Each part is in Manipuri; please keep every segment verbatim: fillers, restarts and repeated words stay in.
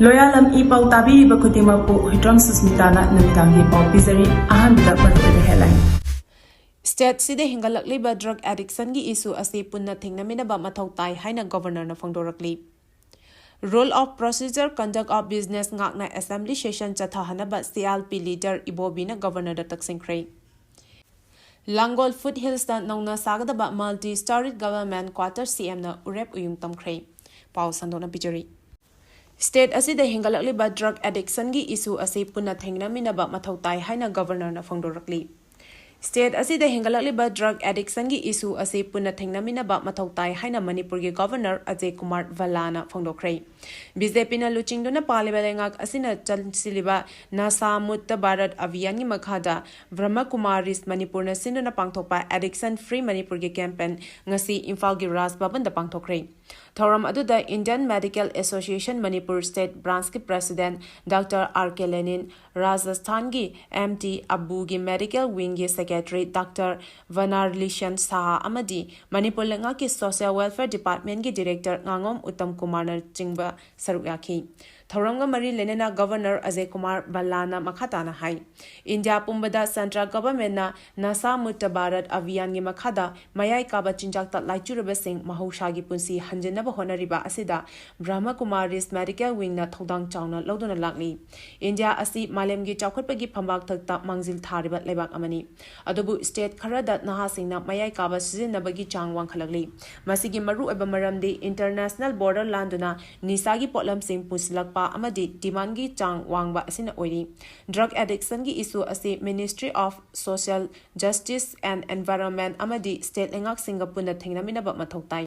ꯂꯣꯌꯥꯂꯝ ꯏ ꯄꯥꯎ ꯇꯥꯕꯤꯔꯤꯕ ꯈꯨꯗꯤꯡꯃꯛꯄꯨ ꯍꯨꯏꯗ꯭ꯔꯣꯝ ꯁꯨꯁꯃꯤꯇꯥꯅ ꯅꯨꯃꯤꯗꯥꯡꯒꯤ ꯄꯥꯎ ꯄꯤꯖꯔꯤ꯫ ꯑꯍꯥꯟꯕꯗ ꯃꯔꯨꯑꯣꯏꯕ headline꯫ State ꯑꯁꯤꯗ ꯍꯦꯟꯒꯠꯂꯛꯂꯤꯕ drug addictionꯒꯤ issue ꯑꯁꯤ ꯄꯨꯟꯅ ꯊꯦꯡꯅꯃꯤꯟꯅꯕ ꯃꯊꯧ ꯇꯥꯏ ꯍꯥꯏꯅ Governorꯅ ꯐꯣꯡꯗꯣꯔꯛꯂꯤ꯫ Rule of Procedure Conduct of Business ꯉꯥꯛꯅ assembly session ꯆꯠꯊꯍꯟꯅꯕ CLP leader ꯏꯕꯣꯕꯤꯅ Governorꯗ ꯇꯛꯁꯤꯟꯈ꯭ꯔꯦ꯫ ꯂꯥꯡꯒꯣꯜ Foothillsꯇ ꯅꯧꯅ ꯁꯥꯒꯗꯕ multi storied government quarter CMꯅ ꯎꯔꯦꯞ ꯎꯌꯨꯡ ꯇꯝꯈ꯭ꯔꯦ꯫ ꯄꯥꯎ ꯁꯟꯗꯣꯛꯅ ꯄꯤꯖꯔꯤ꯫ State ꯑꯁꯤꯗ ꯍꯦꯟꯒꯠꯂꯛꯂꯤꯕ drug addictionꯒꯤ issue ꯑꯁꯤ ꯄꯨꯟꯅ ꯊꯦꯡꯅꯃꯤꯟꯅꯕ ꯃꯊꯧ ꯇꯥꯏ ꯍꯥꯏꯅ Governorꯅ ꯐꯣꯡꯗꯣꯔꯛꯂꯤ꯫ State ꯑꯁꯤꯗ ꯍꯦꯟꯒꯠꯂꯛꯂꯤꯕ drug addictionꯒꯤ issue ꯑꯁꯤ ꯄꯨꯟꯅ ꯊꯦꯡꯅꯃꯤꯟꯅꯕ ꯃꯊꯧ ꯇꯥꯏ ꯍꯥꯏꯅ ꯃꯅꯤꯄꯨꯔꯒꯤ Governor ꯑꯖꯌ ꯀꯨꯃꯥꯔ ꯚꯜꯂꯥꯅ ꯐꯣꯡꯗꯣꯛꯈ꯭ꯔꯦ꯫ BJPꯅ ꯂꯨꯆꯤꯡꯗꯨꯅ ꯄꯥꯜꯂꯤꯕ ꯂꯩꯉꯥꯛ ꯑꯁꯤꯅ ꯆꯪꯁꯤꯜꯂꯤꯕ Nasha Mukt Bharat Abhiyanꯒꯤ ꯃꯈꯥꯗ Brahma Kumaris ꯃꯅꯤꯄꯨꯔꯅ ꯁꯤꯟꯗꯨꯅ ꯄꯥꯡꯊꯣꯛꯄ Addiction Free ꯃꯅꯤꯄꯨꯔꯒꯤ campaign ꯉꯁꯤ ꯏꯝꯐꯥꯜꯒꯤ ꯔꯥꯖ ꯚꯕꯟꯗ ꯄꯥꯡꯊꯣꯛꯈ꯭ꯔꯦ꯫ ꯊꯧꯔꯝ ꯑꯗꯨꯗ Indian Medical Association Manipur State Branchꯀꯤ President Doctor R K Lenin, ꯔꯥꯖꯁꯊꯥꯟꯒꯤ M T Abuꯒꯤ Medical Wingꯒꯤ Secretary Doctor Vanarlishan Saha ꯑꯃꯗꯤ ꯃꯅꯤꯄꯨꯔ ꯂꯩꯉꯥꯛꯀꯤ Social Welfare Departmentꯀꯤ Director ꯉꯥꯉꯣꯝ ꯎꯠꯇꯝ ꯀꯨꯃꯥꯔꯅꯆꯤꯡꯕ ꯁꯔꯨꯛ ꯌꯥꯈꯤ꯫ ꯊꯧꯔꯝꯒ ꯃꯔꯤ ꯂꯩꯅꯅ Governor ꯑꯖꯌ ꯀꯨꯃꯥꯔ ꯚꯜꯂꯥꯅ ꯃꯈꯥ ꯇꯥꯅ ꯍꯥꯏ, ꯏꯟꯗꯤꯌꯥ ꯄꯨꯝꯕꯗ Central Governmentꯅ Nasha Mukt Bharat Abhiyanꯒꯤ ꯃꯈꯥꯗ ꯃꯌꯥꯏ ꯀꯥꯕ ꯆꯤꯟꯖꯥꯛꯇ ꯂꯥꯏꯆꯨꯔꯕꯁꯤꯡ ꯃꯍꯧꯁꯥꯒꯤ ꯄꯨꯟꯁꯤ ꯍꯟꯖꯤꯟꯅꯕ ꯍꯣꯠꯅꯔꯤꯕ ꯑꯁꯤꯗ Brahma Kumaris Medical Wingꯅ ꯊꯧꯗꯥꯡ ꯆꯥꯎꯅ ꯂꯧꯗꯨꯅ ꯂꯥꯛꯂꯤ꯫ ꯏꯟꯗꯤꯌꯥ ꯑꯁꯤ ꯃꯥꯂꯦꯝꯒꯤ ꯆꯥꯎꯈꯠꯄꯒꯤ ꯐꯝꯕꯥꯛ ꯊꯛꯇ ꯃꯥꯡꯖꯤꯜ ꯊꯥꯔꯤꯕ ꯂꯩꯕꯥꯛ ꯑꯃꯅꯤ꯫ ꯑꯗꯨꯕꯨ state ꯈꯔꯗ ꯅꯍꯥꯁꯤꯡꯅ ꯃꯌꯥꯏ ꯀꯥꯕ ꯁꯤꯖꯤꯟꯅꯕꯒꯤ ꯆꯥꯡ ꯋꯥꯡꯈꯠꯂꯛꯂꯤ꯫ ꯃꯁꯤꯒꯤ ꯃꯔꯨꯑꯣꯏꯕ ꯃꯔꯝꯗꯤ international border ꯂꯥꯟꯗꯨꯅ ꯅꯤꯁꯥꯒꯤ ꯄꯣꯠꯂꯝꯁꯤꯡ ꯄꯨꯁꯤꯜꯂꯛꯄ ꯑꯃꯗꯤ demandꯒꯤ ꯆꯥꯡ ꯋꯥꯡꯕ ꯑꯁꯤꯅ ꯑꯣꯏꯔꯤ꯫ Drug addictionꯒꯤ issue ꯑꯁꯤ Ministry of Social Justice and Environment ꯑꯃꯗꯤ state ꯂꯩꯉꯥꯛꯁꯤꯡꯒ ꯄꯨꯟꯅ ꯊꯦꯡꯅꯃꯤꯟꯅꯕ ꯃꯊꯧ ꯇꯥꯏ꯫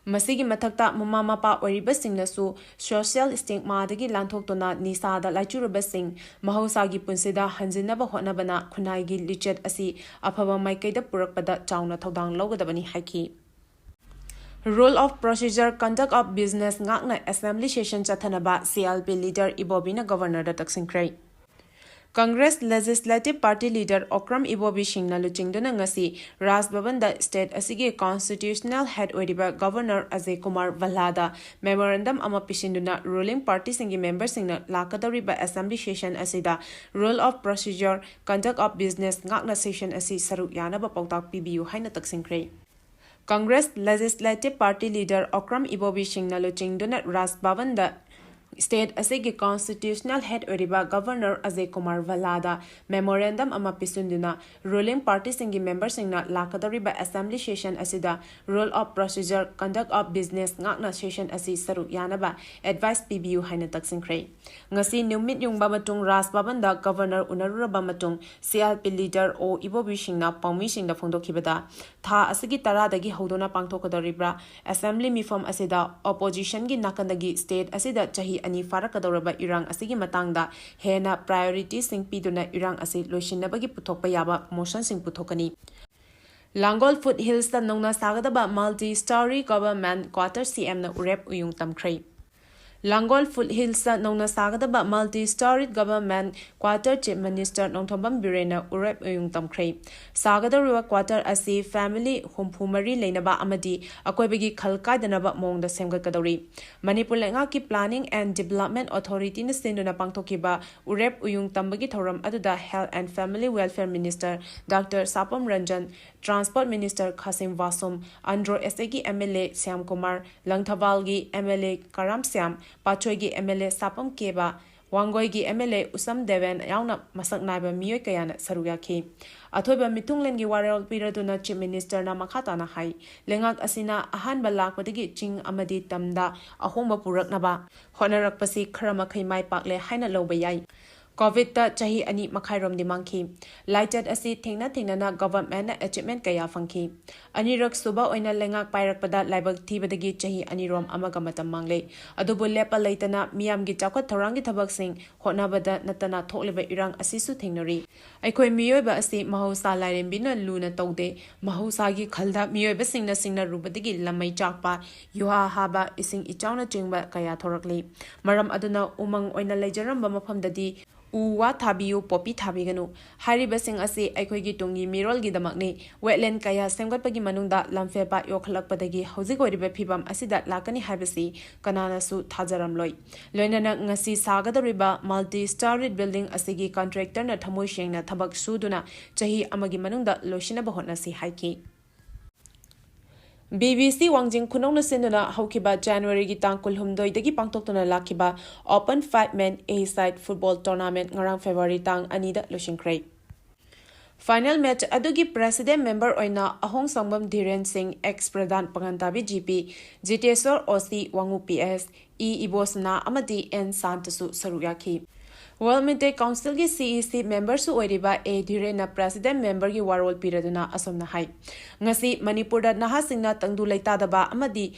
ꯃꯁꯤꯒꯤ ꯃꯊꯛꯇ, ꯃꯃꯥ ꯃꯄꯥ ꯑꯣꯏꯔꯤꯕꯁꯤꯡꯅꯁꯨ social stigmaꯗꯒꯤ ꯂꯥꯟꯊꯣꯛꯇꯨꯅ ꯅꯤꯁꯥꯗ ꯂꯥꯏꯆꯨꯔꯕꯁꯤꯡ ꯃꯍꯧꯁꯥꯒꯤ ꯄꯨꯟꯁꯤꯗ ꯍꯟꯖꯤꯟꯅꯕ ꯍꯣꯠꯅꯕꯅ ꯈꯨꯟꯅꯥꯏꯒꯤ ꯂꯤꯆꯠ ꯑꯁꯤ ꯑꯐꯕ ꯃꯥꯏꯀꯩꯗ ꯄꯨꯔꯛꯄꯗ ꯆꯥꯎꯅ ꯊꯧꯗꯥꯡ ꯂꯧꯒꯗꯕꯅꯤ ꯍꯥꯏꯈꯤ꯫ Rule of Procedure Conduct of Business ꯉꯥꯛꯅ assembly session ꯆꯠꯊꯅꯕ CLP leader ꯏꯕꯣꯕꯤꯅ Governorꯗ ꯇꯛꯁꯤꯟꯈ꯭ꯔꯦ꯫ Congress Legislative Party Leader Okram Ibobi Singhꯅ ꯂꯨꯆꯤꯡꯗꯨꯅ ꯉꯁꯤ ꯔꯥꯖ ꯚꯕꯟꯗ state ꯑꯁꯤꯒꯤ constitutional head ꯑꯣꯏꯔꯤꯕ Governor Ajay Kumar Bhalla ꯗ memorandum ꯑꯃ ꯄꯤꯁꯤꯟꯗꯨꯅ ruling party ꯁꯤꯡꯒꯤ member ꯁꯤꯡꯅ ꯂꯥꯛꯀꯗꯧꯔꯤꯕ assembly session ꯑꯁꯤꯗ rule of procedure, conduct of business ꯉꯥꯛꯅ session ꯑꯁꯤ ꯁꯔꯨꯛ ꯌꯥꯅꯕ ꯄꯥꯎꯇꯥꯛ ꯄꯤꯕꯤꯌꯨ ꯍꯥꯏꯅ ꯇꯛꯁꯤꯟꯈ꯭ꯔꯦ꯫ Congress Legislative Party Leader Okram Ibobi Singhꯅ ꯂꯨꯆꯤꯡꯗꯨꯅ ꯔꯥꯖ ꯚꯕꯟꯗ state ꯑꯁꯤꯒꯤ constitutional head ꯑꯣꯏꯔꯤꯕ Governor Ajay Kumar Bhalla ꯗ memorandum ꯑꯃ ꯄꯤꯁꯤꯟꯗꯨꯅ ruling party ꯁꯤꯡꯒꯤ member ꯁꯤꯡꯅ ꯂꯥꯛꯀꯗꯧꯔꯤꯕ assembly session ꯑꯁꯤꯗ rule of procedure, conduct of business ꯉꯥꯛꯅ session ꯑꯁꯤ ꯁꯔꯨꯛ ꯌꯥꯅꯕ advice ꯄꯤꯕꯤꯌꯨ ꯍꯥꯏꯅ ꯇꯛꯁꯤꯟꯈ꯭ꯔꯦ꯫ ꯉꯁꯤ ꯅꯨꯃꯤꯠ ꯌꯨꯡꯕ ꯃꯇꯨꯡ ꯔꯥꯖ ꯚꯕꯟꯗ Governor ꯎꯅꯔꯨꯔꯕ ꯃꯇꯨꯡ C L P leader O Ibobi Singhꯅ ꯄꯥꯎꯃꯤꯁꯤꯡꯗ ꯐꯣꯡꯗꯣꯛꯈꯤꯕꯗ, ꯊꯥ ꯑꯁꯤꯒꯤ ꯇꯔꯥꯗꯒꯤ ꯍꯧꯗꯨꯅ ꯄꯥꯡꯊꯣꯛꯀꯗꯧꯔꯤꯕ assembly ꯃꯤꯐꯝ ꯑꯁꯤꯗ oppositionꯒꯤ ꯅꯥꯀꯟꯗꯒꯤ state ꯑꯁꯤꯗ ꯆꯍꯤ ꯑꯅꯤ ꯐꯥꯔꯛꯀꯗꯧꯔꯕ ꯏꯔꯥꯡ ꯑꯁꯤꯒꯤ ꯃꯇꯥꯡꯗ ꯍꯦꯟꯅ priorityꯁꯤꯡ ꯄꯤꯗꯨꯅ ꯏꯔꯥꯡ ꯑꯁꯤ ꯂꯣꯏꯁꯤꯟꯅꯕꯒꯤ ꯄꯨꯊꯣꯛꯄ ꯌꯥꯕ motionꯁꯤꯡ ꯄꯨꯊꯣꯛꯀꯅꯤ꯫ ꯂꯥꯡꯒꯣꯜ Foothillsꯇ ꯅꯧꯅ ꯁꯥꯒꯗꯕ multi story government quarter CMꯅ ꯎꯔꯦꯞ ꯎꯌꯨꯡ ꯇꯝꯈ꯭ꯔꯦ꯫ ꯂꯥꯡꯒꯣꯜ Foothillsꯇ ꯅꯧꯅ ꯁꯥꯒꯗꯕ multi story government quarter Chief Minister Nongthombam ꯕꯤꯔꯦꯟꯅ ꯎꯔꯦꯞ ꯎꯌꯨꯡ ꯇꯝꯈ꯭ꯔꯦ꯫ ꯁꯥꯒꯗꯧꯔꯤꯕ quarter ꯑꯁꯤ family ꯍꯨꯝꯐꯨ ꯃꯔꯤ ꯂꯩꯅꯕ ꯑꯃꯗꯤ ꯑꯀꯣꯏꯕꯒꯤ ꯈꯜ ꯀꯥꯏꯗꯅꯕ ꯃꯑꯣꯡꯗ ꯁꯦꯝꯒꯠꯀꯗꯧꯔꯤ꯫ ꯃꯅꯤꯄꯨꯔ ꯂꯩꯉꯥꯛꯀꯤ Planning and Development Authorityꯅ ꯁꯤꯟꯗꯨꯅ ꯄꯥꯡꯊꯣꯛꯈꯤꯕ ꯎꯔꯦꯞ ꯎꯌꯨꯡ ꯇꯝꯕꯒꯤ ꯊꯧꯔꯝ ꯑꯗꯨꯗ Health and Family Welfare Minister Doctor ꯁꯥꯄꯝ Ranjan, Transport Minister ꯈꯥꯁꯤꯝ ꯕꯥꯁꯨꯝ, Andro SAꯒꯤ MLA Shyam Kumar, ꯂꯪꯊꯕꯥꯜꯒꯤ MLA Karam Shyam, ꯄꯥꯠꯁꯣꯏꯒꯤ MLA ꯁꯥꯄꯝ ꯀꯦꯕꯥ, ꯋꯥꯡꯒꯣꯏꯒꯤ MLA ꯎꯁꯝ ꯗꯦꯕꯦꯟ ꯌꯥꯎꯅ ꯃꯁꯛ ꯅꯥꯏꯕ ꯃꯤꯑꯣꯏ ꯀꯌꯥꯅ ꯁꯔꯨꯛ ꯌꯥꯈꯤ꯫ ꯑꯊꯣꯏꯕ ꯃꯤꯊꯨꯡꯂꯦꯟꯒꯤ ꯋꯥꯔꯣꯜ ꯄꯤꯔꯗꯨꯅ Chief Ministerꯅ ꯃꯈꯥ ꯇꯥꯅ ꯍꯥꯏ, ꯂꯩꯉꯥꯛ ꯑꯁꯤꯅ ꯑꯍꯥꯟꯕ ꯂꯥꯛꯄꯗꯒꯤ ꯆꯤꯡ ꯑꯃꯗꯤ ꯇꯝꯗ ꯑꯍꯣꯡꯕ ꯄꯨꯔꯛꯅꯕ ꯍꯣꯠꯅꯔꯛꯄꯁꯤ ꯈꯔ ꯃꯈꯩ ꯃꯥꯏ ꯄꯥꯛꯂꯦ ꯍꯥꯏꯅ ꯂꯧꯕ ꯌꯥꯏ꯫ COVIDꯇ ꯆꯍꯤ ꯑꯅꯤ ꯃꯈꯥꯏꯔꯣꯝꯗꯤ ꯃꯥꯡꯈꯤ꯫ ꯂꯥꯏꯆꯠ ꯑꯁꯤ ꯊꯦꯡꯅ ꯊꯦꯡꯅꯅ governmentꯅ achievement ꯀꯌꯥ ꯐꯪꯈꯤ꯫ ꯑꯅꯤꯔꯛ ꯁꯨꯕ ꯑꯣꯏꯅ ꯂꯩꯉꯥꯛ ꯄꯥꯏꯔꯛꯄꯗ ꯂꯥꯏꯕꯛ ꯊꯤꯕꯗꯒꯤ ꯆꯍꯤ ꯑꯅꯤꯔꯣꯝ ꯑꯃꯒ ꯃꯇꯝ ꯃꯥꯡꯂꯦ꯫ ꯑꯗꯨꯕꯨ ꯂꯦꯞꯄ ꯂꯩꯇꯅ ꯃꯤꯌꯥꯝꯒꯤ ꯆꯥꯎꯈꯠ ꯊꯧꯔꯥꯡꯒꯤ ꯊꯕꯛꯁꯤꯡ ꯍꯣꯠꯅꯕꯗ ꯅꯠꯇꯅ ꯊꯣꯛꯂꯤꯕ ꯏꯔꯥꯡ ꯑꯁꯤꯁꯨ ꯊꯦꯡꯅꯔꯤ꯫ ꯑꯩꯈꯣꯏ ꯃꯤꯑꯣꯏꯕ ꯑꯁꯤ ꯃꯍꯧꯁꯥ ꯂꯥꯏꯔꯦꯝꯕꯤꯅ ꯂꯨꯅ ꯇꯧꯗꯦ꯫ ꯃꯍꯧꯁꯥꯒꯤ ꯈꯜꯗ ꯃꯤꯑꯣꯏꯕꯁꯤꯡꯅ ꯁꯤꯡꯅꯔꯨꯕꯗꯒꯤ ꯂꯝꯃꯩ ꯆꯥꯛꯄ, ꯌꯨꯍꯥ ꯍꯥꯕ, ꯏꯁꯤꯡ ꯏꯆꯥꯎꯅꯆꯤꯡꯕ ꯀꯌꯥ ꯊꯣꯔꯛꯂꯤ꯫ ꯃꯔꯝ ꯑꯗꯨꯅ ꯎꯃꯪ ꯑꯣꯏꯅ ꯂꯩꯖꯔꯝꯕ ꯃꯐꯝꯗꯗꯤ ꯎ ꯋꯥ ꯊꯥꯕꯤꯌꯨ, ꯄꯣꯄꯤ ꯊꯥꯕꯤꯒꯅꯨ꯫ ꯍꯥꯏꯔꯤꯕꯁꯤꯡ ꯑꯁꯤ ꯑꯩꯈꯣꯏꯒꯤ ꯇꯨꯡꯒꯤ ꯃꯤꯔꯣꯜꯒꯤꯗꯃꯛꯅꯤ꯫ Wetland ꯀꯌꯥ ꯁꯦꯝꯒꯠꯄꯒꯤ ꯃꯅꯨꯡꯗ ꯂꯝꯐꯦꯜ ꯄꯥꯠ ꯌꯣꯛꯈꯠꯂꯛꯄꯗꯒꯤ ꯍꯧꯖꯤꯛ ꯑꯣꯏꯔꯤꯕ ꯐꯤꯕꯝ ꯑꯁꯤꯗ ꯂꯥꯛꯀꯅꯤ ꯍꯥꯏꯕꯁꯤ ꯀꯅꯥꯅꯁꯨ ꯊꯥꯖꯔꯝꯂꯣꯏ꯫ ꯂꯣꯏꯅꯅ ꯉꯁꯤ ꯁꯥꯒꯗꯧꯔꯤꯕ multi-storied building ꯑꯁꯤꯒꯤ contractorꯅ ꯊꯃꯣꯏ ꯁꯦꯡꯅ ꯊꯕꯛ ꯁꯨꯗꯨꯅ ꯆꯍꯤ ꯑꯃꯒꯤ ꯃꯅꯨꯡꯗ ꯂꯣꯏꯁꯤꯟꯅꯕ ꯍꯣꯠꯅꯁꯤ ꯍꯥꯏꯈꯤ꯫ ꯕꯤ ꯕꯤ ꯁꯤ ꯋꯥꯡꯖꯤꯡ ꯈꯨꯅꯧꯅ ꯁꯤꯟꯗꯨꯅ ꯍꯧꯈꯤꯕ ꯖꯅꯋꯥꯔꯤꯒꯤ ꯇꯥꯡ ꯀꯨꯟꯍꯨꯝꯗꯣꯏꯗꯒꯤ ꯄꯥꯡꯊꯣꯛꯇꯨꯅ ꯂꯥꯛꯈꯤꯕ Open Five Man A-side Football Tournament ꯉꯔꯥꯡ ꯐꯦꯕ꯭ꯔꯨꯋꯥꯔꯤ ꯇꯥꯡ ꯑꯅꯤꯗ ꯂꯣꯏꯁꯤꯟꯈ꯭ꯔꯦ꯫ Final match ꯑꯗꯨꯒꯤ president member ꯑꯣꯏꯅ ꯑꯍꯣꯡ ꯁꯪꯕꯝ ꯙꯤꯔꯦꯟ ꯁꯤꯡ, ex president ꯄꯥꯉꯟꯇꯥꯕꯤ ꯖꯤ ꯄꯤ, ꯖꯤꯇꯦꯁꯣꯔ ꯑꯣ ꯁꯤ, ꯋꯥꯉꯨ ꯄꯤ ꯑꯦꯁ, ꯏ ꯏꯕꯣꯁꯅꯥ ꯑꯃꯗꯤ ꯑꯦꯟ ꯁꯥꯟꯇꯁꯨ ꯁꯔꯨꯛ ꯌꯥꯈꯤ꯫ World Meitei Councilꯒꯤ C E C memberꯁꯨ ꯑꯣꯏꯔꯤꯕ ꯑꯦ ꯙꯤꯔꯦꯟꯅ president memberꯒꯤ ꯋꯥꯔꯣꯜ ꯄꯤꯔꯗꯨꯅ ꯑꯁꯨꯝꯅ ꯍꯥꯏ, ꯉꯁꯤ ꯃꯅꯤꯄꯨꯔꯗ ꯅꯍꯥꯁꯤꯡꯅ ꯇꯪꯗꯨ ꯂꯩꯇꯥꯗꯕ ꯑꯃꯗꯤ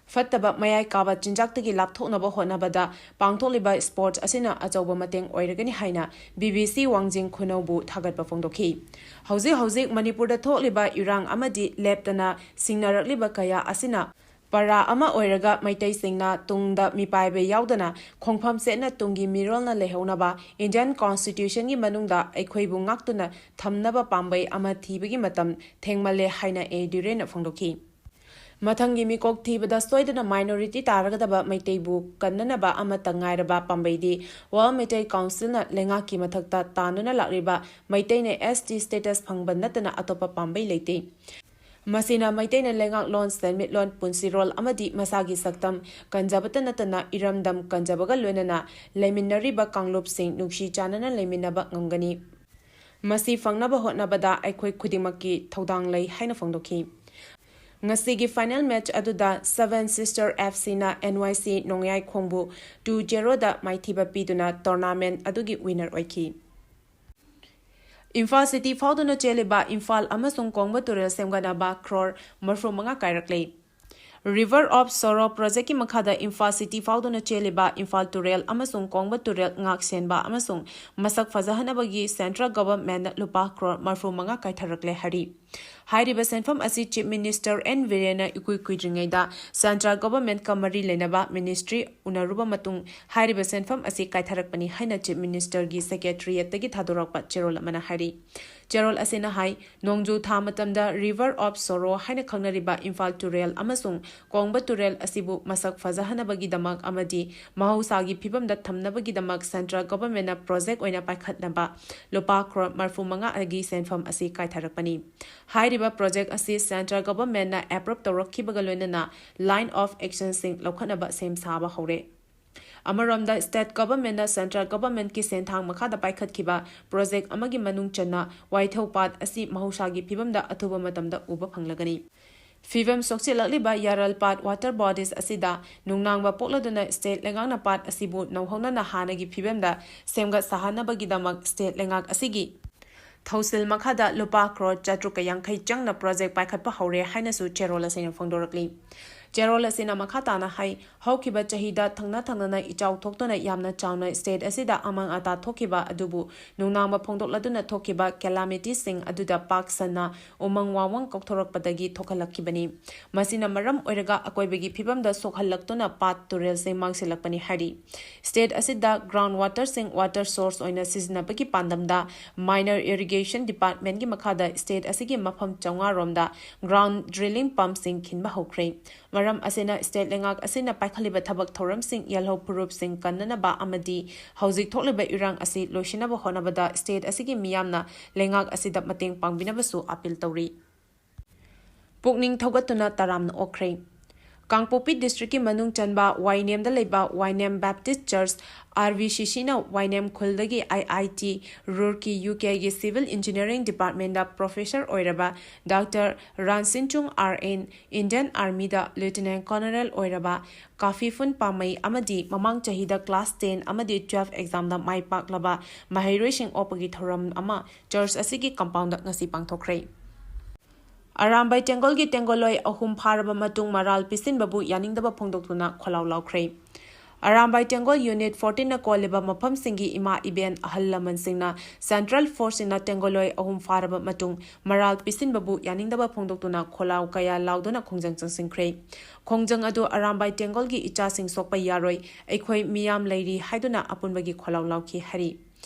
ꯐꯠꯇꯕ ꯃꯌꯥꯏ ꯀꯥꯕ ꯆꯤꯟꯖꯥꯛꯇꯒꯤ ꯂꯥꯞꯊꯣꯛꯅꯕ ꯍꯣꯠꯅꯕꯗ ꯄꯥꯡꯊꯣꯛꯂꯤꯕ sports ꯑꯁꯤꯅ ꯑꯆꯧꯕ ꯃꯇꯦꯡ ꯑꯣꯏꯔꯒꯅꯤ ꯍꯥꯏꯅ ꯕꯤ ꯕꯤ ꯁꯤ ꯋꯥꯡꯖꯤꯡ ꯈꯨꯅꯧꯕꯨ ꯊꯥꯒꯠꯄ ꯐꯣꯡꯗꯣꯛꯈꯤ꯫ ꯍꯧꯖꯤꯛ ꯍꯧꯖꯤꯛ ꯃꯅꯤꯄꯨꯔꯗ ꯊꯣꯛꯂꯤꯕ ꯏꯔꯥꯡ ꯑꯃꯗꯤ ꯂꯦꯞꯇꯅ ꯁꯤꯡꯅꯔꯛꯂꯤꯕ ꯀꯌꯥ ꯑꯁꯤꯅ ꯄꯔꯥ ꯑꯃ ꯑꯣꯏꯔꯒ ꯃꯩꯇꯩꯁꯤꯡꯅ ꯇꯨꯡꯗ ꯃꯤꯄꯥꯏꯕ ꯌꯥꯎꯗꯅ ꯈꯣꯡꯐꯝ ꯆꯦꯠꯅ ꯇꯨꯡꯒꯤ ꯃꯤꯔꯣꯜꯅ ꯂꯩꯍꯧꯅꯕ Indian Constitutionꯒꯤ ꯃꯅꯨꯡꯗ ꯑꯩꯈꯣꯏꯕꯨ ꯉꯥꯛꯇꯨꯅ ꯊꯝꯅꯕ ꯄꯥꯝꯕꯩ ꯑꯃ ꯊꯤꯕꯒꯤ ꯃꯇꯝ ꯊꯦꯡꯃꯜꯂꯦ ꯍꯥꯏꯅ ꯑꯦ ꯙꯤꯔꯦꯟꯅ ꯐꯣꯡꯗꯣꯛꯈꯤ꯫ ꯃꯊꯪꯒꯤ ꯃꯤꯀꯣꯛ ꯊꯤꯕꯗ ꯁꯣꯏꯗꯅ minority ꯇꯥꯔꯒꯗꯕ ꯃꯩꯇꯩꯕꯨ ꯀꯟꯅꯅꯕ ꯑꯃꯠꯇ ꯉꯥꯏꯔꯕ ꯄꯥꯝꯕꯩꯗꯤ World Meitei Councilꯅ ꯂꯩꯉꯥꯛꯀꯤ ꯃꯊꯛꯇ ꯇꯥꯟꯗꯨꯅ ꯂꯥꯛꯂꯤꯕ ꯃꯩꯇꯩꯅ S T status ꯐꯪꯕ ꯅꯠꯇꯅ ꯑꯇꯣꯞꯄ ꯄꯥꯝꯕꯩ ꯂꯩꯇꯦ꯫ ꯃꯁꯤꯅ ꯃꯩꯇꯩꯅ ꯂꯩꯉꯥꯛꯂꯣꯟ, ꯁꯦꯟꯃꯤꯠꯂꯣꯟ, ꯄꯨꯟꯁꯤꯔꯣꯜ ꯑꯃꯗꯤ ꯃꯁꯥꯒꯤ ꯁꯛꯇꯝ ꯀꯟꯖꯕꯇ ꯅꯠꯇꯅ ꯏꯔꯝꯗꯝ ꯀꯟꯖꯕꯒ ꯂꯣꯏꯅꯅ ꯂꯩꯃꯤꯟꯅꯔꯤꯕ ꯀꯥꯡꯂꯨꯞꯁꯤꯡ ꯅꯨꯡꯁꯤ ꯆꯥꯟꯅꯅ ꯂꯩꯃꯤꯟꯅꯕ ꯉꯝꯒꯅꯤ꯫ ꯃꯁꯤ ꯐꯪꯅꯕ ꯍꯣꯠꯅꯕꯗ ꯑꯩꯈꯣꯏ ꯈꯨꯗꯤꯡꯃꯛꯀꯤ ꯊꯧꯗꯥꯡ ꯂꯩ ꯍꯥꯏꯅ ꯐꯣꯡꯗꯣꯛꯈꯤ꯫ ꯉꯁꯤꯒꯤ final match ꯑꯗꯨꯗ Seven Sister F Cꯅ N Y C ꯅꯣꯡꯌꯥꯏꯈꯣꯡꯕꯨ two zeroꯗ ꯃꯥꯏꯊꯤꯕ ꯄꯤꯗꯨꯅ tournament ꯑꯗꯨꯒꯤ winner ꯑꯣꯏꯈꯤ꯫ ꯏꯝꯐꯥꯜ city ꯐꯥꯎꯗꯨꯅ ꯆꯦꯜꯂꯤꯕ ꯏꯝꯐꯥꯜ ꯑꯃꯁꯨꯡ ꯀꯣꯡꯕ ꯇꯨꯔꯦꯜ ꯁꯦꯝꯒꯠꯅꯕ crore ꯃꯔꯐꯨ ꯃꯉꯥ ꯀꯥꯏꯔꯛꯂꯦ꯫ River of Sorrow projectꯀꯤ ꯃꯈꯥꯗ ꯏꯝꯐꯥꯜ city ꯐꯥꯎꯗꯨꯅ ꯆꯦꯜꯂꯤꯕ ꯏꯝꯐꯥꯜ ꯇꯨꯔꯦꯜ ꯑꯃꯁꯨꯡ ꯀꯣꯡꯕ ꯇꯨꯔꯦꯜ ꯉꯥꯛ ꯁꯦꯟꯕ ꯑꯃꯁꯨꯡ ꯃꯁꯛ ꯐꯖꯍꯟꯅꯕꯒꯤ central governmentꯅ ꯂꯨꯄꯥ crore ꯃꯔꯐꯨ ꯃꯉꯥ ꯀꯥꯏꯊꯔꯛꯂꯦ ꯍꯥꯏꯔꯤ꯫ ꯍꯥꯏꯔꯤꯕ ꯁꯦꯟꯐꯝ ꯑꯁꯤ Chief Minister N Biren ꯏꯀꯨꯏ ꯀꯨꯏꯗ꯭ꯔꯤꯉꯩꯗ Central Government ꯀ ꯃꯔꯤ ꯂꯩꯅꯕ Ministry ꯎꯅꯔꯨꯕ ꯃꯇꯨꯡ ꯍꯥꯏꯔꯤꯕ ꯁꯦꯟꯐꯝ ꯑꯁꯤ ꯀꯥꯏꯊꯔꯛꯄꯅꯤ ꯍꯥꯏꯅ Chief Minister ꯒꯤ Secretariat ꯇꯒꯤ ꯊꯥꯗꯣꯔꯛꯄ ꯆꯦꯔꯣꯜ ꯑꯃꯅ ꯍꯥꯏꯔꯤ꯫ ꯆꯦꯔꯣꯜ ꯑꯁꯤꯅ ꯍꯥꯏ, ꯅꯣꯡꯖꯨ ꯊꯥ ꯃꯇꯝꯗ River of Sorrow ꯍꯥꯏꯅ ꯈꯪꯅꯔꯤꯕ ꯏꯝꯐꯥꯜ ꯇꯨꯔꯦꯜ ꯑꯃꯁꯨꯡ ꯀꯣꯡꯕ ꯇꯨꯔꯦꯜ ꯑꯁꯤꯕꯨ ꯃꯁꯛ ꯐꯖꯍꯟꯅꯕꯒꯤꯗꯃꯛ ꯑꯃꯗꯤ ꯃꯍꯧꯁꯥꯒꯤ ꯐꯤꯕꯝꯗ ꯊꯝꯅꯕꯒꯤꯗꯃꯛ Central Government ꯅ project ꯑꯣꯏꯅ ꯄꯥꯏꯈꯠꯅꯕ ꯂꯨꯄꯥ ꯀ꯭ꯔꯣꯔ ꯃꯔꯤꯐꯨ ꯃꯉꯥ ꯒꯤ ꯁꯦꯟꯐꯝ ꯑꯁꯤ ꯀꯥꯏꯊꯔꯛꯄꯅꯤ꯫ ꯍꯥꯏꯔꯤꯕ project ꯑꯁꯤ Central Government ꯅ approve ꯇꯧꯔꯛꯈꯤꯕꯒ ꯂꯣꯏꯅꯅ line of action ꯁꯤꯡ ꯂꯧꯈꯠꯅꯕ ꯁꯦꯝ ꯁꯥꯕ ꯍꯧꯔꯦ꯫ ꯑꯃꯔꯣꯝꯗ, State Government ꯅ Central Government ꯀꯤ ꯁꯦꯟꯊꯥꯡ ꯃꯈꯥꯗ ꯄꯥꯏꯈꯠꯈꯤꯕ project ꯑꯃꯒꯤ ꯃꯅꯨꯡ ꯆꯟꯅ ꯋꯥꯏꯊꯧ ꯄꯥꯠ ꯑꯁꯤ ꯃꯍꯧꯁꯥꯒꯤ ꯐꯤꯕꯝꯗ ꯑꯊꯨꯕ ꯃꯇꯝꯗ ꯎꯕ ꯐꯪꯂꯒꯅꯤ꯫ ꯐꯤꯕꯝ ꯁꯣꯛꯆꯤꯜꯂꯛꯂꯤꯕ ꯌꯥꯔꯜ ꯄꯥꯠ water bodies ꯑꯁꯤꯗ ꯅꯨꯡꯅꯥꯡꯕ ꯄꯣꯛꯂꯗꯨꯅ state ꯂꯩꯉꯥꯛꯅ ꯄꯥꯠ ꯑꯁꯤꯕꯨ ꯅꯧꯍꯧꯅꯅ ꯍꯥꯟꯅꯒꯤ ꯐꯤꯕꯝꯗ ꯁꯦꯝꯒꯠ ꯁꯥꯍꯟꯅꯕꯒꯤꯗꯃꯛ state ꯂꯩꯉꯥꯛ ꯑꯁꯤꯒꯤ ꯊꯧꯁꯤꯜ ꯃꯈꯥꯗ ꯂꯨꯄꯥ ꯀ꯭ꯔꯣꯔ ꯆꯥꯇ꯭ꯔꯨꯛꯀ ꯌꯥꯡꯈꯩ ꯆꯪꯅ project ꯄꯥꯏꯈꯠꯄ ꯍꯧꯔꯦ ꯍꯥꯏꯅꯁꯨ ꯆꯦꯔꯣꯜ ꯑꯁꯤꯅ ꯐꯣꯡꯗꯣꯔꯛꯂꯤ꯫ ꯆꯦꯔꯣꯜ ꯑꯁꯤꯅ ꯃꯈꯥ ꯇꯥꯅ ꯍꯥꯏ, ꯍꯧꯈꯤꯕ ꯆꯍꯤꯗ ꯊꯪꯅ ꯊꯪꯅꯅ ꯏꯆꯥꯎ ꯊꯣꯛꯇꯨꯅ ꯌꯥꯝꯅ ꯆꯥꯎꯅ state ꯑꯁꯤꯗ ꯑꯃꯥꯡ ꯑꯇꯥ ꯊꯣꯛꯈꯤꯕ ꯑꯗꯨꯕꯨ ꯅꯨꯡꯅꯥꯡꯕ ꯐꯣꯡꯗꯣꯛꯂꯗꯨꯅ ꯊꯣꯛꯈꯤꯕ calamity ꯁꯤꯡ ꯑꯗꯨꯗ ꯄꯥꯛ ꯁꯟꯅ ꯎꯃꯪ ꯋꯥꯃꯪ ꯀꯣꯛꯊꯣꯔꯛꯄꯗꯒꯤ ꯊꯣꯛꯍꯜꯂꯛꯈꯤꯕꯅꯤ꯫ ꯃꯁꯤꯅ ꯃꯔꯝ ꯑꯣꯏꯔꯒ ꯑꯀꯣꯏꯕꯒꯤ ꯐꯤꯕꯝꯗ ꯁꯣꯛꯍꯜꯂꯛꯇꯨꯅ ꯄꯥꯠ ꯇꯨꯔꯦꯜꯁꯤꯡ ꯃꯥꯡꯁꯤꯜꯂꯛꯄꯅꯤ ꯍꯥꯏꯔꯤ꯫ State ꯑꯁꯤꯗ ground water ꯁꯤꯡ water source ꯑꯣꯏꯅ ꯁꯤꯖꯤꯟꯅꯕꯒꯤ ꯄꯥꯟꯗꯝꯗ Mines Irrigation Department ꯀꯤ ꯃꯈꯥꯗ state ꯑꯁꯤꯒꯤ ꯃꯐꯝ ꯆꯥꯝꯃꯉꯥ ꯔꯣꯝꯗ ground drilling pump ꯁꯤꯡ ꯈꯤꯟꯕ ꯍꯧꯈ꯭ꯔꯦ꯫ ꯃꯔꯝ ꯑꯁꯤꯅ state ꯂꯩꯉꯥꯛ ꯑꯁꯤꯅ ꯄꯥꯏꯈꯠꯂꯤꯕ ꯊꯕꯛ ꯊꯧꯔꯝꯁꯤꯡ ꯌꯦꯜꯍꯧ ꯐꯨꯔꯨꯞꯁꯤꯡ ꯀꯟꯅꯅꯕ ꯑꯃꯗꯤ ꯍꯧꯖꯤꯛ ꯊꯣꯛꯂꯤꯕ ꯏꯔꯥꯡ ꯑꯁꯤ ꯂꯣꯏꯁꯤꯟꯅꯕ ꯍꯣꯠꯅꯕꯗ state ꯑꯁꯤꯒꯤ ꯃꯤꯌꯥꯝꯅ ꯂꯩꯉꯥꯛ ꯑꯁꯤꯗ ꯃꯇꯦꯡ ꯄꯥꯡꯕꯤꯅꯕꯁꯨ appeal ꯇꯧꯔꯤ꯫ ꯄꯨꯛꯅꯤꯡ ꯊꯧꯒꯠꯇꯨꯅ ꯇꯔꯥꯝꯅ ꯑꯣꯛꯈ꯭ꯔꯦ꯫ ꯀꯥꯡꯄꯣꯛꯄꯤ district ꯀꯤ ꯃꯅꯨꯡ ꯆꯟꯕ ꯋꯥꯏꯅꯦꯝꯗ ꯂꯩꯕ ꯋꯥꯏꯅꯦꯝ Baptist Church, R V C C ꯅ ꯋꯥꯏꯅꯦꯝ ꯈꯨꯜꯗꯒꯤ I I T Roorkee, U K ꯒꯤ Civil Engineering Department ꯇ professor ꯑꯣꯏꯔꯕ Doctor Ransinchung R N, Indian Army ꯗ Lieutenant Colonel ꯑꯣꯏꯔꯕ Kafifun Pamei ꯑꯃꯗꯤ ꯃꯃꯥꯡ ꯆꯍꯤꯗ class ten ꯑꯃꯗꯤ twelve exam ꯗ ꯃꯥꯏ ꯄꯥꯛꯂꯕ ꯃꯍꯩꯔꯣꯏꯁꯤꯡ ꯑꯣꯛꯄꯒꯤ ꯊꯧꯔꯝ ꯑꯃ church ꯑꯁꯤꯒꯤ compound ꯗ ꯉꯁꯤ ꯄꯥꯡꯊꯣꯛꯈ꯭ꯔꯦ꯫ ꯑꯔꯥꯝꯕꯥꯏ ꯇꯦꯡꯒꯣꯜꯒꯤ ꯇꯦꯡꯒꯣꯜꯂꯣꯏ ꯑꯍꯨꯝ ꯐꯥꯔꯕ ꯃꯇꯨꯡ ꯃꯔꯥꯜ ꯄꯤꯁꯤꯟꯕꯕꯨ ꯌꯥꯅꯤꯡꯗꯕ ꯐꯣꯡꯗꯣꯛꯇꯨꯅ ꯈꯣꯜꯂꯥꯎ ꯂꯥꯎꯈ꯭ꯔꯦ꯫ ꯑꯔꯥꯝꯕꯥꯏ ꯇꯦꯡꯒꯣꯜ ꯌꯨꯅꯤꯠ ꯐꯣꯔꯇꯤꯟꯅ ꯀꯣꯜꯂꯤꯕ ꯃꯐꯝꯁꯤꯡꯒꯤ ꯏꯃꯥ ꯏꯕꯦꯟ ꯑꯍꯜ ꯂꯃꯟꯁꯤꯡꯅ ꯁꯦꯟꯇ꯭ꯔꯦꯜ ꯐꯣꯔꯁꯁꯤꯡꯅ ꯇꯦꯡꯒꯣꯜꯂꯣꯏ ꯑꯍꯨꯝ ꯐꯥꯔꯕ ꯃꯇꯨꯡ ꯃꯔꯥꯜ ꯄꯤꯁꯤꯟꯕꯕꯨ ꯌꯥꯅꯤꯡꯗꯕ ꯐꯣꯡꯗꯣꯛꯇꯨꯅ ꯈꯣꯜꯂꯥꯎ ꯀꯌꯥ ꯂꯥꯎꯗꯨꯅ ꯈꯣꯡꯖꯪ ꯆꯪꯁꯤꯟꯈ꯭ꯔꯦ꯫ ꯈꯣꯡꯖꯪ ꯑꯗꯨ ꯑꯔꯥꯝꯕꯥꯏ ꯇꯦꯡꯒꯣꯜꯒꯤ ꯏꯆꯥꯁꯤꯡ ꯁꯣꯛꯄ ꯌꯥꯔꯣꯏ, ꯑꯩꯈꯣꯏ ꯃꯤꯌꯥꯝ ꯂꯩꯔꯤ ꯍꯥꯏꯗꯨꯅ ꯑꯄꯨꯟꯕꯒꯤ ꯈꯣꯜꯂꯥꯎ ꯂꯥꯎꯈꯤ ꯍꯥꯏꯔꯤ꯫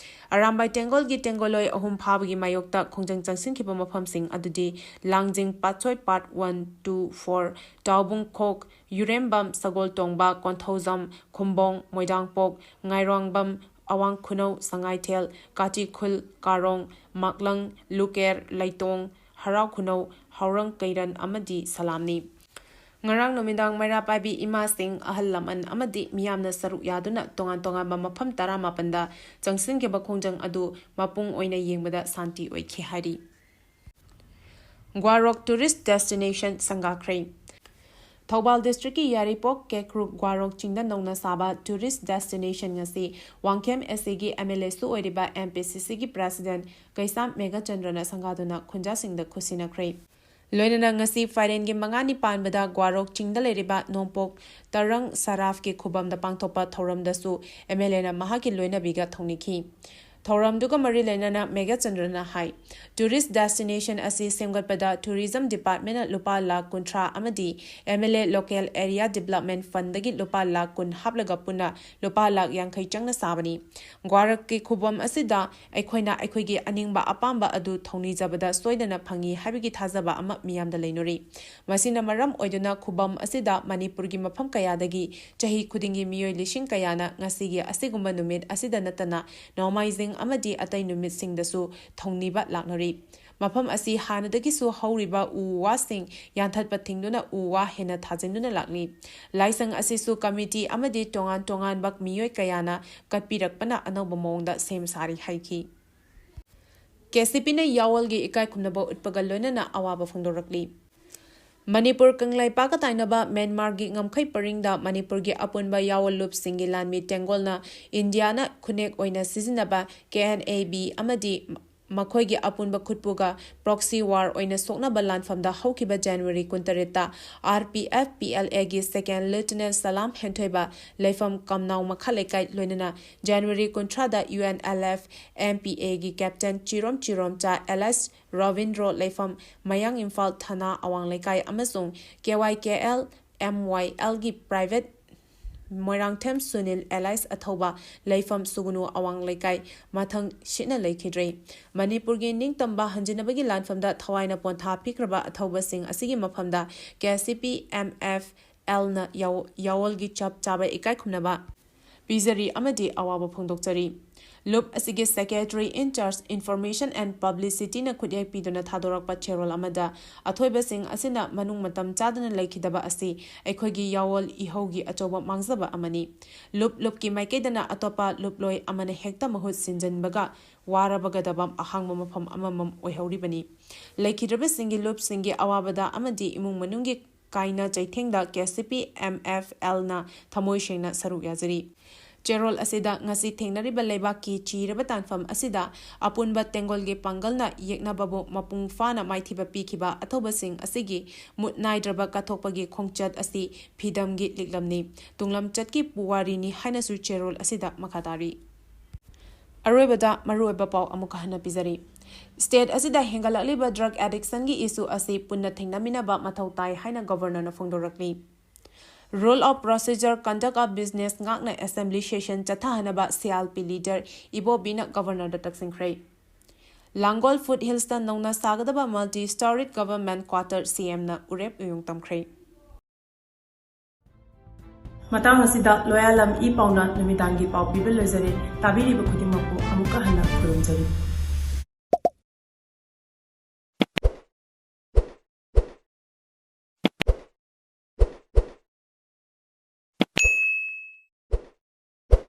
ꯑꯔꯥꯝꯕꯥꯏ ꯇꯦꯡꯒꯣꯜꯒꯤ ꯇꯦꯡꯒꯣꯜꯂꯣꯏ ꯑꯍꯨꯝ ꯐꯥꯕꯒꯤ ꯃꯥꯌꯣꯛꯇ ꯈꯣꯡꯖꯪ ꯆꯪꯁꯤꯟꯈꯤꯕ ꯃꯐꯝꯁꯤꯡ ꯑꯗꯨꯗꯤ Langjing Patsoi part one, two, four, Taobungkhok, Yurembam, Sagoltongba, Konthoujam, Khumbong, Moidangpok, Ngairongbam, Awang Khunou, Sangaithel, ꯀꯥꯇꯤꯈꯨꯜ, ꯀꯥꯔꯣꯡ, ꯃꯥꯛꯂꯪ, ꯂꯨꯀꯦꯔ, ꯂꯩꯇꯣꯡ, ꯍꯔꯥꯎ ꯈꯨꯅꯧ, ꯍꯥꯎꯔꯪ ꯀꯩꯔꯟ ꯑꯃꯗꯤ ꯁꯂꯥꯝꯅꯤ꯫ ꯉꯔꯥꯡ ꯅꯨꯃꯤꯗꯥꯡ ꯃꯩꯔꯥ ꯄꯥꯏꯕꯤ ꯏꯃꯥꯁꯤꯡ, ꯑꯍꯜ ꯂꯃꯟ ꯑꯃꯗꯤ ꯃꯤꯌꯥꯝꯅ ꯁꯔꯨꯛ ꯌꯥꯗꯨꯅ ꯇꯣꯉꯥꯟ ꯇꯣꯉꯥꯟꯕ ꯃꯐꯝ ꯇꯔꯥꯃꯥꯄꯟꯗ ꯆꯪꯁꯤꯟꯈꯤꯕ ꯈꯣꯡꯖꯪ ꯑꯗꯨ ꯃꯄꯨꯡ ꯑꯣꯏꯅ ꯌꯦꯡꯕꯗ ꯁꯥꯟꯇꯤ ꯑꯣꯏꯈꯤ ꯍꯥꯏꯔꯤ꯫ ꯒ꯭ꯋꯥꯔꯣꯛ tourist destination ꯁꯪꯒꯥꯈ꯭ꯔꯦ꯫ ꯊꯧꯕꯥꯜ districtꯀꯤ ꯌꯥꯏꯔꯤꯄꯣꯛ ꯀꯦꯀ꯭ꯔꯨꯛ ꯒ꯭ꯋꯥꯔꯣꯛ ꯆꯤꯡꯗ ꯅꯧꯅ ꯁꯥꯕ tourist destination ꯑꯁꯤ ꯋꯥꯡꯈꯦꯝ SCꯒꯤ MLAꯁꯨ ꯑꯣꯏꯔꯤꯕ MPCCꯒꯤ president ꯀꯩꯁꯥꯝ ꯃꯦꯘꯆꯟꯗ꯭ꯔꯅ ꯁꯪꯒꯥꯗꯨꯅ ꯈꯨꯟꯖꯥꯁꯤꯡꯗ ꯈꯨꯠꯁꯤꯟꯅꯈ꯭ꯔꯦ꯫ ꯂꯣꯏꯅꯅ ꯉꯁꯤ ꯐꯥꯏꯔꯦꯟꯒꯤ ꯃꯉꯥꯅꯤ ꯄꯥꯟꯕꯗ ꯒ꯭ꯋꯥꯔꯣꯛ ꯆꯤꯡꯗ ꯂꯩꯔꯤꯕ ꯅꯣꯡꯄꯣꯛ ꯇꯔꯪ ꯁꯔꯥꯐꯀꯤ ꯈꯨꯕꯝꯗ ꯄꯥꯡꯊꯣꯛꯄ ꯊꯧꯔꯝꯗꯁꯨ MLAꯅ ꯃꯍꯥꯛꯀꯤ ꯂꯣꯏꯅꯕꯤꯒ ꯊꯧꯅꯤꯈꯤ꯫ ꯊꯧꯔꯝꯗꯨꯒ ꯃꯔꯤ ꯂꯩꯅꯅ ꯃꯦꯘꯆꯟꯗ꯭ꯔꯅ ꯍꯥꯏ, tourist destination ꯑꯁꯤ ꯁꯦꯝꯒꯠꯄꯗ tourism departmentꯅ ꯂꯨꯄꯥ ꯂꯥꯈ ꯀꯨꯟꯊ꯭ꯔꯥ ꯑꯃꯗꯤ MLA local area development fundꯗꯒꯤ ꯂꯨꯄꯥ ꯂꯥꯈ ꯀꯨꯟ ꯍꯥꯞꯂꯒ ꯄꯨꯟꯅ ꯂꯨꯄꯥ ꯂꯥꯈ ꯌꯥꯡꯈꯩ ꯆꯪꯅ ꯁꯥꯕꯅꯤ꯫ ꯒ꯭ꯋꯥꯔꯛꯀꯤ ꯈꯨꯕꯝ ꯑꯁꯤꯗ ꯑꯩꯈꯣꯏꯅ ꯑꯩꯈꯣꯏꯒꯤ ꯑꯅꯤꯡꯕ ꯑꯄꯥꯝꯕ ꯑꯗꯨ ꯊꯧꯅꯤꯖꯕꯗ ꯁꯣꯏꯗꯅ ꯐꯪꯏ ꯍꯥꯏꯕꯒꯤ ꯊꯥꯖꯕ ꯑꯃ ꯃꯤꯌꯥꯝꯗ ꯂꯩꯅꯔꯤ꯫ ꯃꯁꯤꯅ ꯃꯔꯝ ꯑꯣꯏꯗꯨꯅ ꯈꯨꯕꯝ ꯑꯁꯤꯗ ꯃꯅꯤꯄꯨꯔꯒꯤ ꯃꯐꯝ ꯀꯌꯥꯗꯒꯤ ꯆꯍꯤ ꯈꯨꯗꯤꯡꯒꯤ ꯃꯤꯑꯣꯏ ꯂꯤꯁꯤꯡ ꯀꯌꯥꯅ ꯉꯁꯤꯒꯤ ꯑꯁꯤꯒꯨꯝꯕ ꯅꯨꯃꯤꯠ ꯑꯁꯤꯗ ꯅꯠꯇꯅ ꯅꯣꯡꯃꯥꯏꯖꯤꯡ ꯑꯃꯗꯤ ꯑꯇꯩ ꯅꯨꯃꯤꯠꯁꯤꯡꯗꯁꯨ ꯊꯧꯅꯤꯕ ꯂꯥꯛꯅꯔꯤ꯫ ꯃꯐꯝ ꯑꯁꯤ ꯍꯥꯟꯅꯗꯒꯤꯁꯨ ꯍꯧꯔꯤꯕ ꯎ ꯋꯥꯁꯤꯡ ꯌꯥꯟꯊꯠꯄ ꯊꯤꯡꯗꯨꯅ ꯎ ꯋꯥ ꯍꯦꯟꯅ ꯊꯥꯖꯤꯟꯗꯨꯅ ꯂꯥꯛꯂꯤ꯫ ꯂꯥꯏꯁꯪ ꯑꯁꯤꯁꯨ committee ꯑꯃꯗꯤ ꯇꯣꯉꯥꯟ ꯇꯣꯉꯥꯟꯕ ꯃꯤꯑꯣꯏ ꯀꯌꯥꯅ ꯀꯠꯄꯤꯔꯛꯄꯅ ꯑꯅꯧꯕ ꯃꯑꯣꯡꯗ ꯁꯦꯝ ꯁꯥꯔꯤ ꯍꯥꯏꯈꯤ꯫ KCPꯅ ꯌꯥꯋꯜꯒꯤ ꯏꯀꯥꯏ ꯈꯨꯝꯅꯕ ꯎꯠꯄꯒ ꯂꯣꯏꯅꯅ ꯑꯋꯥꯕ ꯐꯣꯡꯗꯣꯔꯛꯂꯤ꯫ ꯃꯅꯤꯄꯨꯔ ꯀꯪꯂꯩꯄꯥꯛꯀ ꯇꯥꯏꯅꯕ ꯃ꯭ꯌꯥꯟꯃꯥꯔꯒꯤ ꯉꯝꯈꯩ ꯄꯔꯤꯡꯗ ꯃꯅꯤꯄꯨꯔꯒꯤ ꯑꯄꯨꯟꯕ ꯌꯥꯋꯜ ꯂꯨꯞꯁꯤꯡꯒꯤ ꯂꯥꯟꯃꯤ ꯇꯦꯡꯒꯣꯜꯅ ꯏꯟꯗꯤꯌꯥꯅ ꯈꯨꯠꯅꯦꯛ ꯑꯣꯏꯅ ꯁꯤꯖꯤꯟꯅꯕ KNA-B ꯑꯃꯗꯤ ꯃꯈꯣꯏꯒꯤ ꯑꯄꯨꯟꯕ ꯈꯨꯠꯄꯨꯒ proxy war ꯑꯣꯏꯅ ꯁꯣꯛꯅꯕ ꯂꯥꯟꯐꯝꯗ ꯍꯧꯈꯤꯕ January ꯀꯨꯟꯇꯔꯦꯠꯇ R P F P L Aꯒꯤ Second Lieutenant Salam ꯍꯦꯟꯊꯣꯏꯕ ꯂꯩꯐꯝ ꯀꯝꯅꯥꯎ ꯃꯈꯥ ꯂꯩꯀꯥꯏ, ꯂꯣꯏꯅꯅ January ꯀꯨꯟꯊ꯭ꯔꯥꯗ U N L F M P Aꯒꯤ Captain ꯆꯤꯔꯣꯝ ꯆꯤꯔꯣꯝꯆꯥ alias Robindro ꯂꯩꯐꯝ ꯃꯌꯥꯡ ꯏꯝꯐꯥꯜ ꯊꯅꯥ ꯑꯋꯥꯡ ꯂꯩꯀꯥꯏ ꯑꯃꯁꯨꯡ K Y K L M Y Lꯒꯤ private Moirangthem Sunil alias ꯑꯊꯧꯕ ꯂꯩꯐꯝ ꯁꯨꯒꯨꯅꯨ ꯑꯋꯥꯡ ꯂꯩꯀꯥꯏ ꯃꯊꯪ ꯁꯤꯠꯅ ꯂꯩꯈꯤꯗ꯭ꯔꯦ꯫ ꯃꯅꯤꯄꯨꯔꯒꯤ ꯅꯤꯡꯇꯝꯕ ꯍꯟꯖꯤꯟꯅꯕꯒꯤ ꯂꯥꯟꯐꯝꯗ ꯊꯋꯥꯏꯅ ꯄꯣꯟꯊꯥ ꯄꯤꯈ꯭ꯔꯕ ꯑꯊꯧꯕꯁꯤꯡ ꯑꯁꯤꯒꯤ ꯃꯐꯝꯗ K C P M F Lꯅ ꯌꯥꯑꯣ-, ꯌꯥꯑꯣꯜꯒꯤ ꯆꯞ ꯆꯥꯕ ꯏꯀꯥꯏ ꯈꯨꯝꯅꯕ ꯄꯤꯖꯔꯤ ꯑꯃꯗꯤ ꯑꯋꯥꯕ ꯐꯣꯡꯗꯣꯛꯆꯔꯤ꯫ ꯂꯨꯞ ꯑꯁꯤꯒꯤ Secretary in Charge Information and Publicityꯅ ꯈꯨꯠꯌꯦꯛ ꯄꯤꯗꯨꯅ ꯊꯥꯗꯣꯔꯛꯄ ꯆꯦꯔꯣꯜ ꯑꯃꯗ, ꯑꯊꯣꯏꯕꯁꯤꯡ ꯑꯁꯤꯅ ꯃꯅꯨꯡ ꯃꯇꯝ ꯆꯥꯗꯅ ꯂꯩꯈꯤꯗꯕ ꯑꯁꯤ ꯑꯩꯈꯣꯏꯒꯤ ꯌꯥꯑꯣꯜ ꯏꯍꯧꯒꯤ ꯑꯆꯧꯕ ꯃꯥꯡꯖꯕ ꯑꯃꯅꯤ꯫ ꯂꯨꯞ ꯂꯨꯞꯀꯤ ꯃꯥꯏꯀꯩꯗꯅ ꯑꯇꯣꯞꯄ ꯂꯨꯞꯂꯣꯏ ꯑꯃꯅ ꯍꯦꯛꯇ ꯃꯍꯨꯠ ꯁꯤꯟꯖꯤꯟꯕꯒ ꯋꯥꯔꯕꯒꯗꯕ ꯑꯍꯥꯡꯕ ꯃꯐꯝ ꯑꯃꯃꯝ ꯑꯣꯏꯍꯧꯔꯤꯕꯅꯤ꯫ ꯂꯩꯈꯤꯗ꯭ꯔꯕꯁꯤꯡꯒꯤ ꯂꯨꯞꯁꯤꯡꯒꯤ ꯑꯋꯥꯕꯗ ꯑꯃꯗꯤ ꯏꯃꯨꯡ ꯃꯅꯨꯡꯒꯤ ꯀꯥꯏꯅ ꯆꯩꯊꯦꯡꯗ K C P M F Lꯅ ꯊꯃꯣꯏ ꯁꯦꯡꯅ ꯁꯔꯨꯛ ꯌꯥꯖꯔꯤ꯫ ꯆꯦꯔꯣꯜ ꯑꯁꯤꯗ ꯉꯁꯤ ꯊꯦꯡꯅꯔꯤꯕ ꯂꯩꯕꯥꯛꯀꯤ ꯆꯤꯔꯕ ꯇꯥꯟꯐꯝ ꯑꯁꯤꯗ ꯑꯄꯨꯟꯕ ꯇꯦꯡꯒꯣꯜꯒꯤ ꯄꯥꯡꯒꯜꯅ ꯌꯦꯛꯅꯕꯕꯨ ꯃꯄꯨꯡ ꯐꯥꯅ ꯃꯥꯏꯊꯤꯕ ꯄꯤꯈꯤꯕ ꯑꯊꯧꯕꯁꯤꯡ ꯑꯁꯤꯒꯤ ꯃꯨꯠ ꯅꯥꯏꯗ꯭ꯔꯕ ꯀꯠꯊꯣꯛꯄꯒꯤ ꯈꯣꯡꯆꯠ ꯑꯁꯤ ꯐꯤꯗꯝꯒꯤ ꯂꯤꯛꯂꯝꯅꯤ, ꯇꯨꯡꯂꯝꯆꯠꯀꯤ ꯄꯨꯋꯥꯔꯤꯅꯤ ꯍꯥꯏꯅꯁꯨ ꯆꯦꯔꯣꯜ ꯑꯁꯤꯗ ꯃꯈꯥ ꯇꯥꯔꯤ꯫ ꯑꯔꯣꯏꯕꯗ ꯃꯔꯨꯑꯣꯏꯕ ꯄꯥꯎ ꯑꯃꯨꯛꯀ ꯍꯟꯅ ꯄꯤꯖꯔꯤ꯫ State ꯑꯁꯤꯗ ꯍꯦꯟꯒꯠꯂꯛꯂꯤꯕ drug addictionꯒꯤ issue ꯑꯁꯤ ꯄꯨꯟꯅ ꯊꯦꯡꯅꯃꯤꯟꯅꯕ ꯃꯊꯧ ꯇꯥꯏ ꯍꯥꯏꯅ Governorꯅ ꯐꯣꯡꯗꯣꯔꯛꯂꯤ꯫ Rule of Procedure Conduct of Business ꯉꯥꯛꯅ Assembly Session ꯆꯠꯊꯍꯟꯅꯕ C R P leader ꯏꯕꯣꯕꯤꯅ Governorꯗ ꯇꯛꯁꯤꯟꯈ꯭ꯔꯦ꯫ ꯂꯥꯡꯒꯣꯜ Foothillsꯇ ꯅꯧꯅ ꯁꯥꯒꯗꯕ multi-storied government quarter C Mꯅ ꯎꯔꯦꯞ ꯎꯌꯨꯡ ꯇꯝꯈ꯭ꯔꯦ꯫ ꯃꯇꯥꯡ ꯑꯁꯤꯗ ꯂꯣꯌꯥꯂꯝ ꯏ ꯄꯥꯎꯅ ꯅꯨꯃꯤꯗꯥꯡꯒꯤ ꯄꯥꯎ ꯄꯤꯕ ꯂꯣꯏꯖꯔꯦ꯫ ꯇꯥꯕꯤꯔꯤꯕ ꯈꯨꯗꯤꯡꯃꯛꯄꯨ ꯑꯃꯨꯛꯀ ꯍꯟꯅ ꯈꯨꯔꯨꯝꯖꯔꯤ꯫